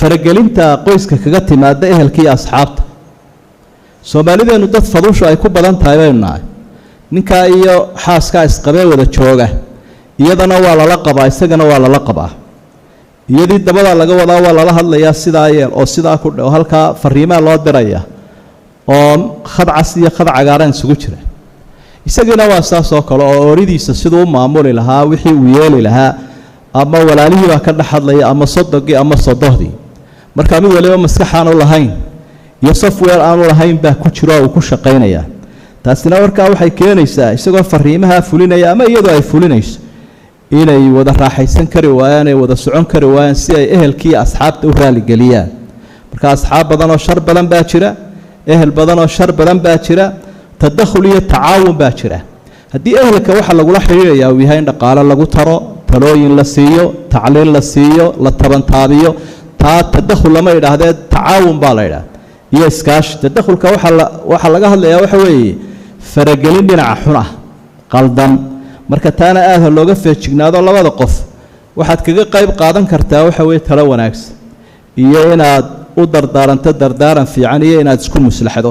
Faragelinta qoyska kaga timaada ehelka iyo asxaabta. Soomaalideennu dad faduushu ay ku badan tahay baynu nahay. Ninkaa iyo xaaskaa isqabee wada jooga, iyadana waa lala qabaa, isagana waa lala qabaa. Iyadii dabadaa laga wadaa, waa lala hadlayaa, sidaa yeel oo sidaa ku dhe, oo halkaa fariimaa loo diraya oo khad cas iyo khad cagaaran isugu jira. Isagiina waa saas oo kale, oo ooridiisa siduu u maamuli lahaa, wixii uu yeeli lahaa, ama walaalihii baa ka dhex hadlaya, ama sodogii ama sodohdii. Marka mid waliba maskax aanu lahayn iyo software aanu lahayn baa ku jiro oo uu ku shaqaynaya. Taasina markaa waxay keenaysaa, isagoo fariimaha fulinaya ama iyadoo ay fulinayso, inay wada raaxaysan kari waayaan, ay wada socon kari waayaan, si ay ehelkii iyo asxaabta u raaligeliyaan. Marka asxaab badan oo shar badan baa jira, ehel badan oo shar badan baa jira, tadakhul iyo tacaawun baa jira. Haddii ehelka waxa lagula xidhiidhayaa uu yahay in dhaqaalo lagu taro, talooyin la siiyo, tacliin la siiyo, la tabantaabiyo, taa tadakhul lama idhaahdee, tacaawun baa la idhaha iyo iskaashi. Tadakhulka waxaa laga hadlayaa waxa weeye faragelin dhinaca xun ah, qaldan. Marka taana aada looga feejignaado. Labada qof waxaad kaga qayb qaadan kartaa waxa weeye talo wanaagsan iyo inaad u dardaaranto dardaaran fiican iyo inaad isku muslaxdo.